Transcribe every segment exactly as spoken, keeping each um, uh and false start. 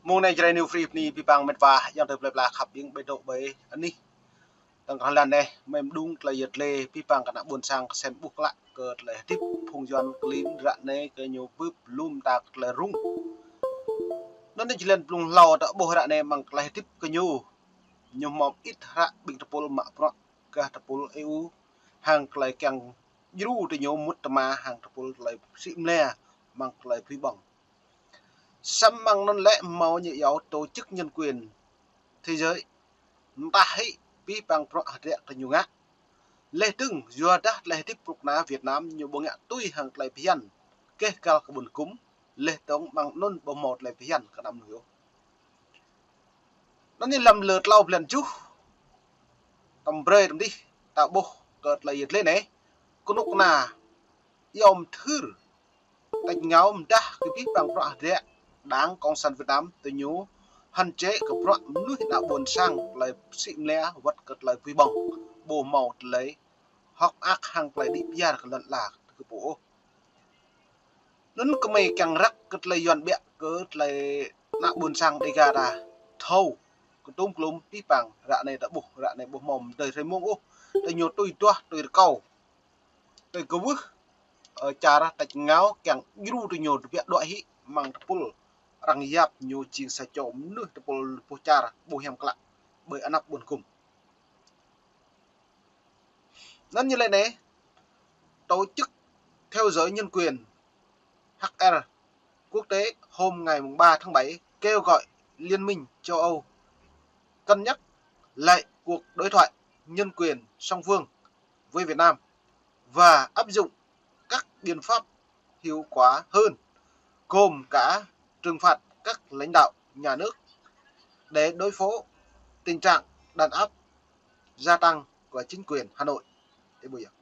Mông anai Jrai New Free bơni abih bang met wa, yang tơ plơi pla khăp ƀing ƀơi dŏ ƀơi anih. Tơ̆ng kơ lăn anai, mơ̆ng đŭng tơlơi yơh tơlơi abih bang kơ ană ƀôn sang kơsem ƀuh klă kơ tơlơi hơdip phung Yuan klin ră anai kơ ñu bưp lum ta kơ tơlơi rŭng. Anŭn anai jơlan blung hlâo ta ƀuh ră anai mơ̆ng tơlơi hơdip kơ ñu. Ñu hmâo mơit hră ƀing tơpul mă bruă gah tơpul E U hăng tơlơi kiăng djru tơ ñu mŭt tơma hăng tơpul tơlơi sĭ mlĕ mơ̆ng tơlơi pui ƀơ̆ng. Samơ̆ mơ̆ng anŭn lĕ hmâo ñu iâu tổ chức nhân quyền thế giới mơtah hĭ abih bang bruă hơdră kơ ñu ngă. Leh dơ̆ng yua dah tơlơi hơdip bruă kơ ană Việt Nam ñu ƀu ngă tui hăng tơlơi phiăn keh gal kơ ƀun kŭm, leh dơ̆ng mơ̆ng anŭn ƀu hmâo tơlơi phiăn kơ ană mơnuih ôh. Anŭn anai lăm lơ tlâo blan tơjuh, tơm brơi tơm dih, ta ƀuh kơ tơlơi yơh tơlơi anai, kơnuk kơna iâu mơthưr, tač ngao mơdah kơ abih bang bruă hơdră Đảng Cộng sản Việt Nam tơ ñu hăn čĕ kơ bruă mơnuih ană ƀôn sang tơlơi sĭ mlĕ wơ̆t kơ tơlơi pui ƀơ̆ng, ƀu hmâo tơlơi hơ̆k mơak hăng tơlơi đĭ kyar kơ lŏn ala kơ pô ôh. Anŭn kơmơi kiăng răk kơ tơlơi Yuan ƀiă kơ tơlơi ană ƀôn sang Dêga ta thâo kơ tôm klôm abih bang ră anai ta ƀuh, ră anai ƀu hmâo mơdơi hrơi mông ôh, tơ ñu tui duah, tui rơkâo, tui kơwưh, ơ, čar tač ngao kiăng djru tơ ñu tơbiă đuaĭ hĭ mơ̆ng tơpul arăng yap ñu jing sa čô mơnuih tơpul pô čar ƀu hiam klă ƀơi anăp ƀun kŭm. Anŭn ñu lĕ anai, tổ chức theo dõi nhân quyền H R quốc tế hôm ngày mùng ba tháng bảy kêu gọi Liên minh châu Âu cân nhắc lại cuộc đối thoại nhân quyền song phương với Việt Nam và áp dụng các biện pháp hiệu quả hơn, gồm cả trừng phạt các lãnh đạo nhà nước để đối phó tình trạng đàn áp gia tăng của chính quyền Hà Nội. Ơ, ƀuh yơh.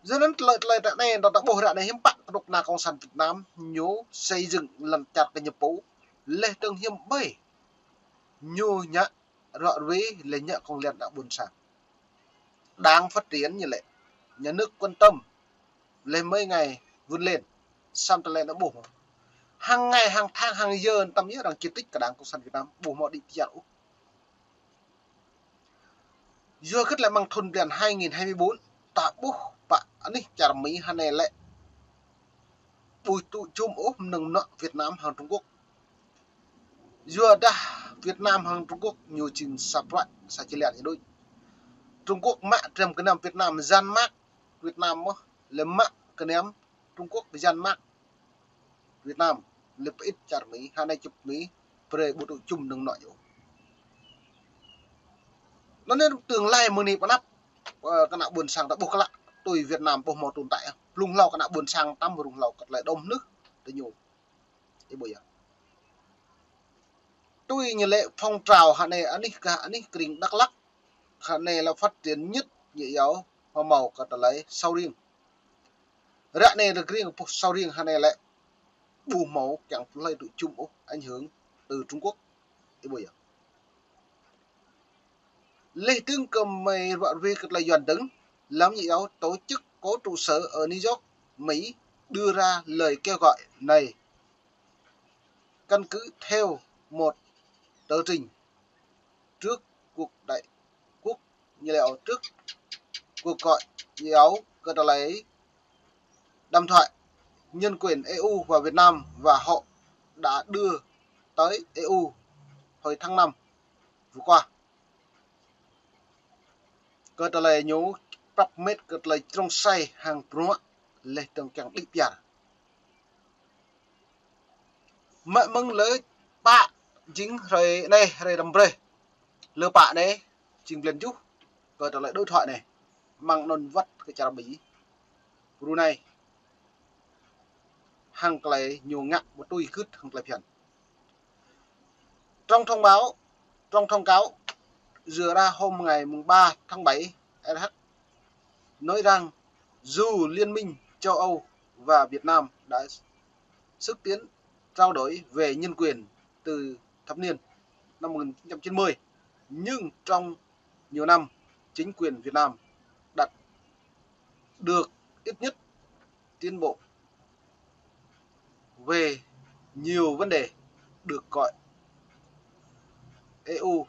Yua anŭn tơlơi, tơlơi ră anai, ta ƀuh ră anai hiư̆m pă kơnuk kơna Cộng sản Việt Nam ñu xây dựng lăn čar kơ ñu pô, leh dơ̆ng hiư̆m ƀơi ñu ngă ră ruai leh ngă kông lĕn ană ƀôn sang. Đảng phát triển ñu lĕ, nhà nước quan tâm, leh mấy ngày vươn lên, samơ̆ tơlơi anŭn ƀuh. Hăng ngày, hăng tháng, hăng giờ tơm yơh arăng chỉ trích kơ Đảng Cộng sản Việt Nam, ƀu hmâo đĭ kyar ôh. Yua kơ tơlơi mơ̆ng thun blan hai nghìn hai mươi bốn, ta ƀuh pă anih čar Mi hơnai lĕ ƀu tŭ jum ôh mơnơ̆ng mơnuă Việt Nam hăng Trung Quốc. Yua dah Việt Nam hăng Trung Quốc ñu jing sa bruă, sa čơlan ñu đôč. Trung Quốc mă dram gơnam Việt Nam, Jan mă Việt Nam mơ̆n, lĕ mă gơnam Trung Quốc Jan mă Việt Nam, lĕ pơit čar Mi, hơnai čŭp Mi, brơi ƀu tŭ jum mơnơ̆ng mơnuă ñu. Anŭn anai tương lai mơ̆ng anai pơ anăp, ơ, kơ ană ƀôn sang ta ƀuh klă, tui Việt Nam ƀu hmâo tồn tại. Blung hlâo kơ ană ƀôn sang tơm blung hlâo kơ tơlơi đom hnưh tơ ñu. Ơ, ƀuh yơh. Tui ñu lĕ phong trào hơnai anih gah anih krĭng Dak Lak, hơnai lĕ phát triển nhất ñu iâu hmâo kơ tơlơi sầu riêng. Ră anai rơgriêng pô sầu riêng hơnai lĕ ƀu hmâo kiăng pơhlơi tŭ jum ôh, ảnh hưởng từ Trung Quốc. Ơ, ƀuh yơh. Leh dơ̆ng kơmơi ră ruai kơ tơlơi Yuan dơ̆ng, lăm ñu iâu tổ chức có trụ sở ở New York, Mỹ, đưa ra lời kêu gọi này căn cứ theo một tờ trình trước cuộc đại quốc, ñu lĕ trước cuộc gọi iâu kơ tơlơi đàm thoại nhân quyền E U và Việt Nam và họ đã đưa tới E U hồi tháng năm vừa qua. Kơ tơlơi ñu prăp met kơ tơlơi črông sai hăng bruă leh dơ̆ng kiăng đĭ kyar. Mă mơ̆ng lơ pă jing hrơi anai, hrơi tơm brơi. Lơ pă anai jing blan tơjuh kơ tơlơi đối thoại anai. Mơ̆ng anŭn wơ̆t kơ čar Bỉ, Brunei, hăng tơlơi ñu ngă ƀu tui gưt hăng tơlơi phiăn. Trong thông báo, trong thông cáo đưa ra hôm ngày mùng ba tháng bảy, R H nói rằng dù Liên minh châu Âu và Việt Nam đã xúc tiến trao đổi về nhân quyền từ thập niên năm một nghìn chín trăm chín mươi, nhưng trong nhiều năm, chính quyền Việt Nam đã được ít nhất tiến bộ về nhiều vấn đề. được gọi E U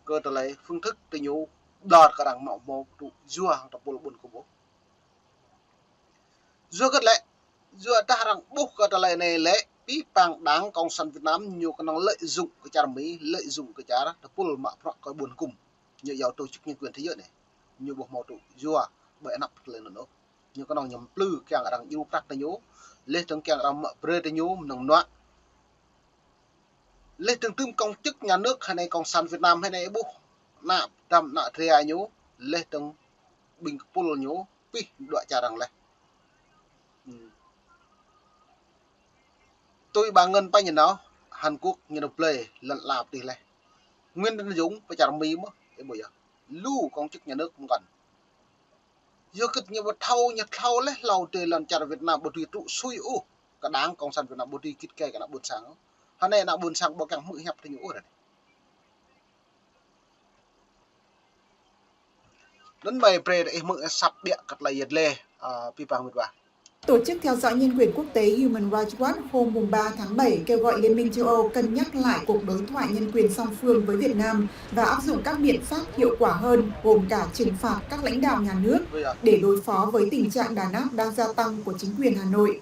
kơ tơlơi phương thức tơ ñu đơr kơ arăng mă mơ̆ tŭ yua hăng tơpul ƀun kơ ƀuh. Yua hơget lĕ, yua dah arăng ƀuh kơ tơlơi anai lĕ, pĭ păng Đảng Cộng sản Việt Nam ñu kơnơ̆ng lợi dụng kơ čar Mi, lợi dụng kơ čar tơpul mă bruă kơ ƀun hơkŭm. Ñu yua tổ chức nhân quyền thế giới anai. Ñu ƀu hmâo tŭ yua ƀơi anăp tơlơi anŭn ôh. Ñu kơnơ̆ng ñu plư kiăng arăng djru prăk tơ ñu, laih dơ̆ng kiăng arăng mă brơi tơ ñu mơnơ̆ng mơnuă. Laih dơ̆ng tơm công chức nhà nước hơnai Cộng sản Việt Nam hơnai ƀuh ană dăm ană tria ñu, laih dơ̆ng ƀing kơpul ñu pĭ đuaĭ čar arăng laih. Hm. Tui ƀă ngăn pă ñu nao, Hàn Quốc ñu nao blơi lŏn ala pơ tih laih. Nguyễn Tấn Dũng pơ čar Mi mơ̆, ih ƀuh yơh. Lu công chức nhà nước mơ̆ng kăn. Yua hơget ñu ƀu thâo, ñu thâo laih hlâo tơ lŏn čar Việt Nam ƀu dưi tŭ sui ôh kơ Đảng Cộng sản Việt Nam, ƀu dưi git gai kơ ană ƀôn sang. Hơnai ană ƀôn sang ƀu kiăng hmư̆ hiăp tơ ñu ôh ră anai. Anŭn mơ̆ brơi ih hmư̆ asăp biă kơ tơlơi yet lĕ, ơ, pĭ păng mĭt wa. Tổ chức theo dõi nhân quyền quốc tế Human Rights Watch hôm mùng ba tháng bảy kêu gọi Liên minh châu Âu cân nhắc lại cuộc đối thoại nhân quyền song phương với Việt Nam và áp dụng các biện pháp hiệu quả hơn, gồm cả trừng phạt các lãnh đạo nhà nước để đối phó với tình trạng đàn áp đang gia tăng của chính quyền Hà Nội.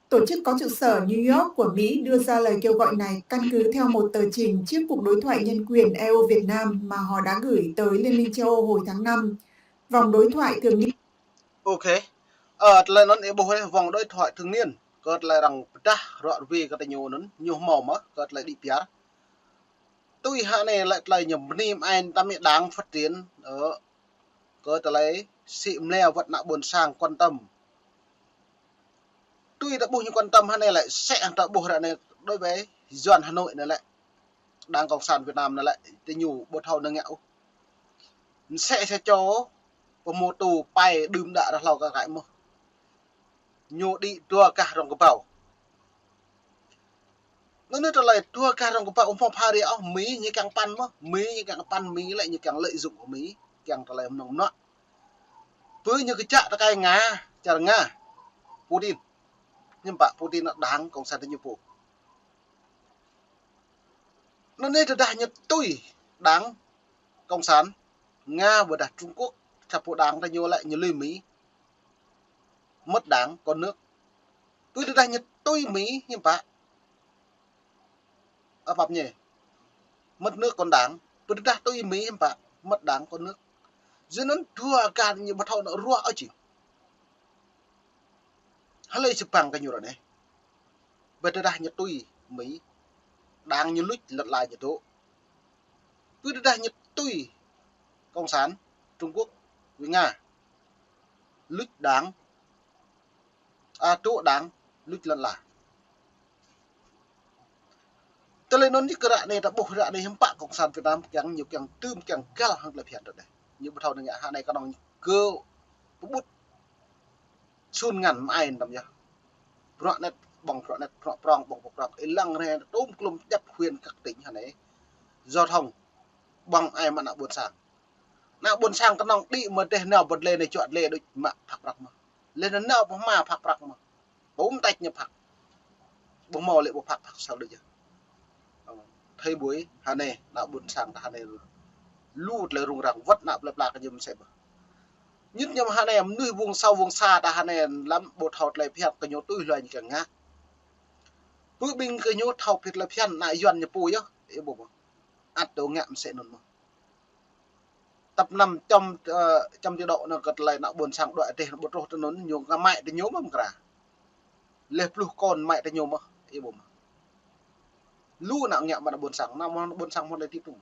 Tổ chức có trụ sở New York của Mỹ đưa ra lời kêu gọi này căn cứ theo một tờ trình trước cuộc đối thoại nhân quyền E U Việt Nam mà họ đã gửi tới Liên minh châu Âu hồi tháng năm. Vòng đối thoại thường niên Ok. Ơ, tơlơi anŭn ih ƀuh ih, vòng đối thoại thường niên. Kơ tơlơi arăng pơdah ruă ruai kơ tơ ñu anŭn, ñu hmâo mơ̆, kơ tơlơi đĭ piar. Tui hơnai lĕ tơlơi ñu bơni mơai tơm Đảng Phát triển, ơ, kơ tơlơi sĭ mlĕ wơ̆t ană ƀôn sang quan tâm. Tui ta ƀuh ñu quan tâm hơnai lĕ, sĕ hăng ta ƀuh ră anai đối với Yuan Hà Nội anai lĕ, Đảng Cộng sản Việt Nam anai lĕ, tơ ñu ƀu thâo nao ngă ôh. Sĕ sa čô pơhmutu pai đưm đă ră hlâo kơ kaĭ mơ̆. Ñu đĭ dua gah rŏng kơbao. Anŭn tơlơi dua gah rŏng kơbao ƀu hmâo pha ri ôh, Mi ñu kiăng păn mơ̆, Mi ñu kiăng păn, Mi lĕ ñu kiăng lợi dụng kơ Mi, kiăng tơlơi mơnơ̆ng mơnuă. Pơ ñu kơčă tơkai Nga, čar Nga, Putin. Hiư̆m pă Putin ană Đảng Cộng sản tơ ñu pô. Anŭn anai tơdah ñu tui Đảng Cộng sản Nga ƀôdah Trung Quốc, sa pô đảng tơ ñu lĕ ñu lui Mi. Mất đảng, còn nước. Pơ tơdah ñu tui Mi hiư̆m pă. Ơ, pap ñu. Mất nước còn đảng. Pơ tơdah tui Mi hiư̆m pă. Mất đảng, còn nước. Yua anŭn dua gah ñu ƀu thâo nao ruă ôh jing. Hlơi sĭ păng kơ ñu ră anai. Pơ tơdah ñu tui Mi, đảng ñu luč, lŏn ala ñu dŏ. Pơ tơdah ñu tui Cộng sản Trung Quốc, với Nga, luč đảng, a, dŏ đảng, luč lŏn ala. Tơlơi anŭn ñu kơ ră anai ta ƀuh ră anai hiư̆m pă Cộng sản Việt Nam kiăng ñu kiăng tơm kiăng găl hăng tơlơi phiăn ră anai. Ñu ƀu thâo nao ngă hơnai kơnơ̆ng ñu kơ pơƀut sun ngăn mơai tơm yơh. Bruă anet ƀơ̆ng bruă anet, bruă prŏng ƀơ̆ng bruă prŏng. Ih lăng ră anai tôm klum djăp huyện các tỉnh hơnai. Giao thông ƀơ̆ng mơai mă ană ƀôn sang. Ană ƀôn sang kơnơ̆ng đĭ mơ̆ tơl nao bơ̆t lĕ anai čuă lĕ đôč mă phak prăk mơ̆. Lĕ anai nao ƀu hmâo phak prăk mơ̆. Ƀu mơtač ñu phak. Ƀu hmâo lĕ ƀu phak phak sal đôč yơh. Thâo ƀuh hơnai, ană ƀôn sang ta hơnai. Lu tơlơi rŭng răng wơ̆t ană plơi pla kơ ñu mơsĕ ƀơ̆. Ñit ñu hơnai, mơnuih vùng sâu vùng xa ta hơnai lăm ƀu thâo tơlơi phiăn kơ ñu tui hloi ñu kiăng ngă. Pơ ƀing kơ ñu thâo phiăn tơlơi phiăn ană Yuan ñu pô yơh. Ih ƀuh mơ̆. Ăt dŏ ngă mơsĕ anŭn mơ̆. Tăp năm čăm, ơ, čăm ti dŏ nao kơ tơlơi ană ƀôn sang đuaĭ adih ƀu truh tơ anŭn ñu ngă mă tơ ñu mơ̆ mơkra. Leh pluh kon mă tơ ñu mơ̆, ih ƀuh mơ̆. Lu ană ngă mă ană ƀôn sang, ană ƀôn sang mơ̆ lĕ tip tum.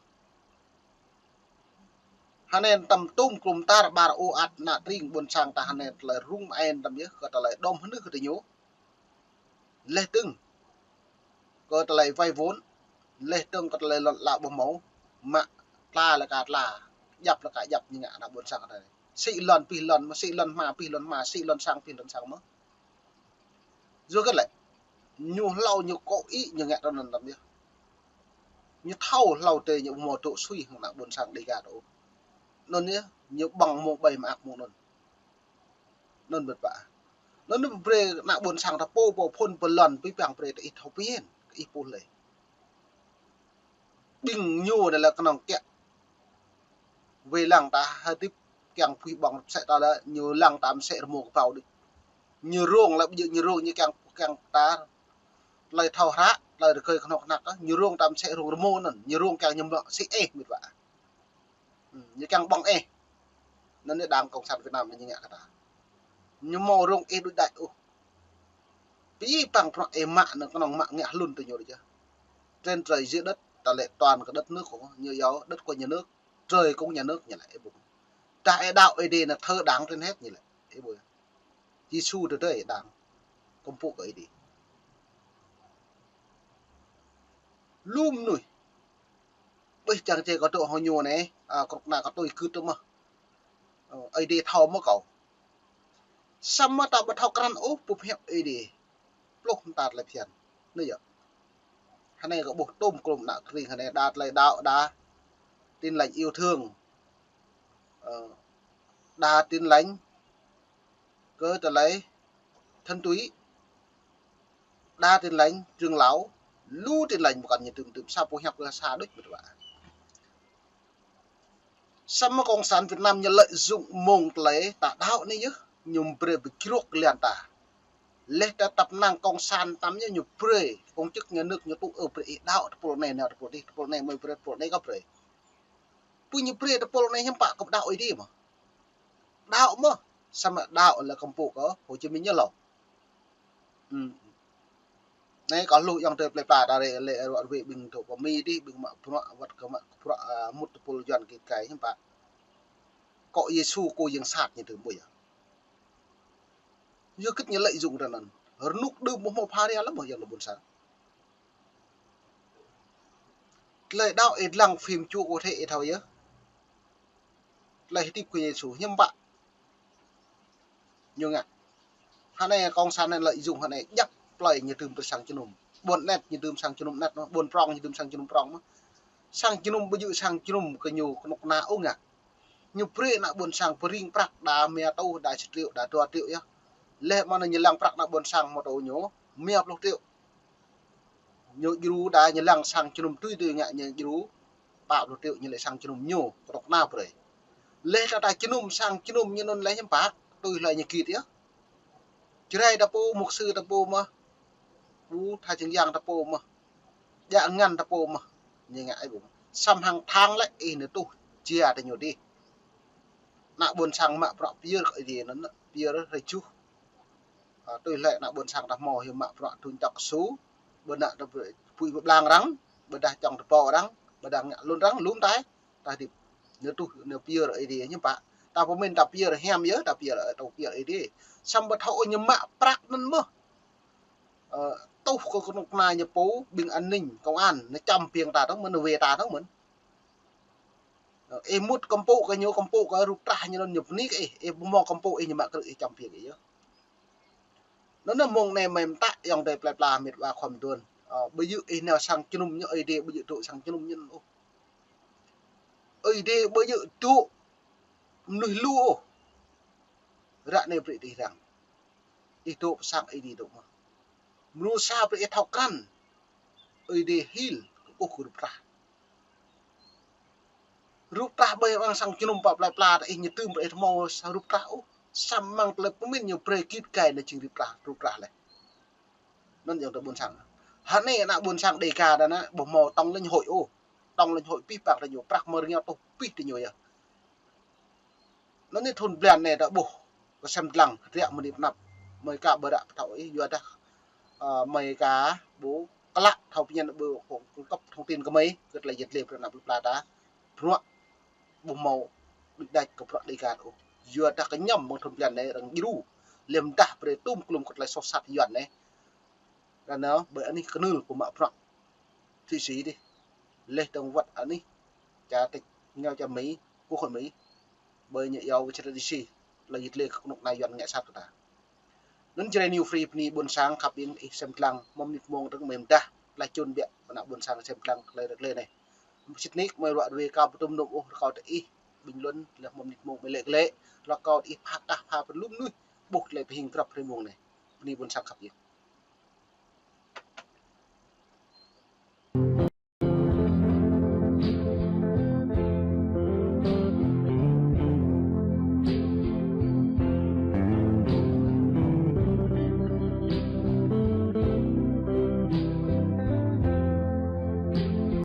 Hơnai tơm tum klum tar ƀar ơ ăt ană tring ƀôn sang ta hơnai tơlơi rŭng mơai tơm yơh, kơ tơlơi đom hơnưh kơ tơ ñu. Leh dơ̆ng kơ tơlơi vay vốn, leh dơ̆ng kơ tơlơi lŏn ala ƀu hmâo, mă tla lĕ ka tla, djăp lĕ ka djăp ñu ngă ană ƀôn sang ta anai. Sĭ lŏn pih lŏn, sĭ lŏn hma pih lŏn hma, sĭ lŏn sang pih lŏn sang mơ̆. Yua kơ lĕ, ñu hlâo ñu kơ ih ñu ngă tơ anŭn tơm yơh. Ñu thâo hlâo tơ ñu ƀu hmâo dŏ sui hăng ană ƀôn sang Dêga ta ôh. Anŭn yơh, ñu ƀơ̆ng mơ̆ng ƀai mơak mơ̆ng anŭn. Anŭn ƀơ̆t ƀă. Anŭn brơi ană ƀôn sang ta pô, pô phŭn pơlŏn, pơpă brơi ta ih thâo phiăn, ih pô lĕ. Ƀing ñu anai lĕ kơnơ̆ng kiăng wai lăng ta hơdip kiăng pui ƀơ̆ng sĕ ta lĕ, ñu lăng ta mơsĕ rơmô kơƀâo đôč. Ñu rông lĕ ƀu djơ̆ ñu rông ñu kiăng, kiăng ta tơlơi thâo hră, tơlơi rơgơi kơnuk kơna, ñu rông ta mơsĕ rông rơmô anŭn, ñu rông kiăng ñu mă sĭ ih mĭt wa. Ư, ñu kiăng ƀơ̆ng ih. Anŭn yơh Đảng Cộng sản Việt Nam ñu ngă kơ ta. Ñu hmâo rông ih đôč đač ôh. Pơpă bruă ih mă anŭn kơnơ̆ng mă ngă hlŭn tui ñu đôč yơh. Trên trời dưới đất, ta lĕ toàn cái đất nước của ñu yơh, đất của nhà nước, trời cũng nhà nước ñu lĕ, ih ƀuh. Dah ih đaŏ Ơi Adai anŭn thờ Đảng trên hết ñu lĕ, ih ƀuh. Yêsu tơdơi Đảng, kơmpŭ kơ Ơi Adai. Lu mơnuih. Ƀơi čang čê kơ tŏ hŏ ñu anai, a, kơnuk kơna kơ tui kưt tơ mơ̆. Ơ, Ơi Adai thâo mơ̆ kâo. Samơ̆ ta ƀu thâo krăn ôh, pơhiăp Ơi Adai. Pluh mơta tơlơi phiăn. Anai yơh. Hơnai kơ ƀuh tôm klôm ană kơring hơnai đa tơlơi đaŏ, đa Tin Lành yêu thương. Ơ, đa Tin Lành kơ tơlơi Thuần túy, đa Tin Lành trưởng lão, lu Tin Lành ƀu kăn ñu tŭm tŭm sa pô hiăp kơ sa đôč mơ̆ tơƀă. Samơ̆ Cộng sản Việt Nam ñu lợi dụng mơ̆ng tơlơi ta đaŏ anai yơh, ñu brơi pơjrôk kơ lian ta. Lĕ ta tăp năng Cộng sản tăm ñu, ñu brơi, công chức nhà nước ñu tŭ ư brơi ih đaŏ tơpul anai, nao tơpul adih, tơpul anai mơi brơi, tơpul anai kơ brơi. Pô ñu brơi tơpul anai hiư̆m pă kơ đaŏ Ơi Adai mơ̆. Đaŏ mơ̆, samơ̆ đaŏ lĕ kơmpŭ kơ Hồ Chí Minh ñu lŏ. Ư. Anai kơ lu ayŏng adơi plơi pla ta rĕ lĕ ruă rơwe ƀing dŏ pơ Mi dih, ƀing mă bruă wơ̆t kơ mă bruă, a, mŭt tơpul Yuan kĭ kai hiư̆m pă. Kơ Yêsu kơ yang sat ñu tŭm ƀu yơh. Yua kơ ñu lợi dụng tơ anŭn. Rơnŭk đưm ƀu hmâo pha ria lăm ƀu ayŏng adơi ƀôn sang. Tơlơi đaŏ ih lăng phim Chúa có thể ih thâo yơh. Tơlơi hơdip kơ Yêsu hiư̆m pă ñu ngă. Hơnai Cộng sản anai lợi dụng hơnai djăp plơi ñu tŭm brơi sang jơnum. Ƀôn anet ñu tŭm sang jơnum anet mơ̆, ƀôn prŏng ñu tŭm sang jơnum prŏng mơ̆. Sang jơnum ƀu djơ̆ sang jơnum kơ ñu kơnuk kơna ôh ngă. Ñu brơi ană ƀôn sang pơring prăk đa rơma rơtuh, đa sa triệu, đa dua triệu yơh. Lĕ mơ̆ ñu lăng prăk ană ƀôn sang mơ̆ tơ ñu rơma pluh triệu. Ñu djru đa ñu lăng sang jơnum tui tui ngă ñu djru pă pluh triệu ñu lĕ sang jơnum ñu kơnuk kơna brơi. Lĕ ta ta jơnum sang jơnum ñu anŭn lĕ hiư̆m pă, tui hlơi ñu git yơh. Jrai ta pô, mục sư ta pô mơ̆. Ƀu tha čơng yang ta pô mơ̆. Djă ngăn ta pô mơ̆. Ñu ngă ih ƀuh. Samơ̆ hăng thang lĕ ih nao tuh jia tơ ñu dih. Ană ƀôn sang mă bruă pơyơr kơ Ơi Adai anŭn, pơyơr rơjuh. A, tui hlơi ană ƀôn sang ta hmâo hiư̆m mă bruă tŭ čŏk su, ƀơdah ta pui pơblang arăng, ƀơdah čŏng tơpô arăng, ƀơdah ngă hlŭn arăng, lŏm tai, ta hơdip. Nao tuh, nao pơyơr Ơi Adai hiư̆m pă. Ta pơmĭn ta pơyơr hiam yơh, ta pơyơr, ta pơyơr Ơi Adai. Samơ̆ thâo ñu mă prăk anŭn mơ̆. Ơ, tuh kơ kơnuk kơna ñu pô, ƀing an ninh, công an, nao čăm piêng ta tong mơ̆n, nao wai ta tong mơ̆n. Ơ, ih mŭt kơmpŭ kơ ñu, kơmpŭ kơ rup trah ñu anŭn ñu bơni kơ ih, ih ƀu hmâo kơmpŭ ih ñu mă krư̆ ih čăm piêng ih yơh. Anŭn mơ̆ng anai mơi mơtă ayŏng adơi plơi pla mĕt wa khua mơduôn. Ơ, ƀu djơ̆ ih nao sang jơnum ñu Ơi Adai ƀu djơ̆ dŏ sang jơnum ñu ôh. Ơi Adai ƀu djơ̆ dŏ mơnuih lu ôh. Ră anai brơi ih răng. Ih dŏ pơ sang Ơi Adai dŏ mơ̆. Mơnuih sa brơi ih thâo krăn. Ơi Adai hil kơ ƀuh kơ rup trah. Rup trah ƀơi amăng sang jơnum pă plơi pla ta ih ñu tŭm brơi ih hmâo sa rup trah ôh. Samơ̆ mơ̆ng tơlơi pơmĭn ñu brơi git gai anai jing rup trah, rup trah lĕ. Anŭn ayŏng adơi ƀôn sang. Hơnai ană ƀôn sang Đêga ta anai ƀu hmâo tŏng lĕnh hội ôh. Tŏng lĕnh hội pih pang tơ ñu, prăk mơ̆ rơngiao tuh pih tơ ñu yơh. Anŭn anai thun blan anai ta ƀuh kơsem dlăng, hơdră mơni pơnăp. Mơi ka ƀu ră pơthâo ih, yua dah, ơ, mơi ka ƀu klă thâo pơñen ƀu cung cấp thông tin kơ mơi, kơ tơlơi yet lĕ brơi ană plơi pla ta. Bruă ƀu hmâo đuč đač kơ bruă Đêga ôh. Yua dah kơ ñăm mơ̆ng thun blan anai arăng djru. Lĕ mơdah brơi tŭm klum kơ tơlơi soh sat Yuan anai. Ră anai ƀơi anih kơnưl pơmă bruă Thụy Sĩ dih. Lĕ tơng wơ̆t anih čar tĕč ngao čar Mi, quốc hội Mi. Ƀơi ñu iâu Washington D C, tơlơi yet lĕ kơ kơnuk kơna Yuan ngă sat kơ ta. Anŭn Jrai New Free bơni ƀôn sang khăp ƀing ih sem dlăng, mơ̆ng mơnit mông tơng mơi mơdah, tơlơi čun biă ană ƀôn sang sem dlăng tơlơi rơklê anai. Sĭt nik mơi ruă rơwe ka pơtŭm nŭm ôh rơkâo tơ ih, bình luận lĕ mơ̆ng mơnit mông mơi lĕ glĕ, rơkâo tơ ih pha kah pha pơlŭm mơnuih. ƀuh tơlơi pơhing grăp hrơi mông anai. Bơni ƀôn sang khăp iâu.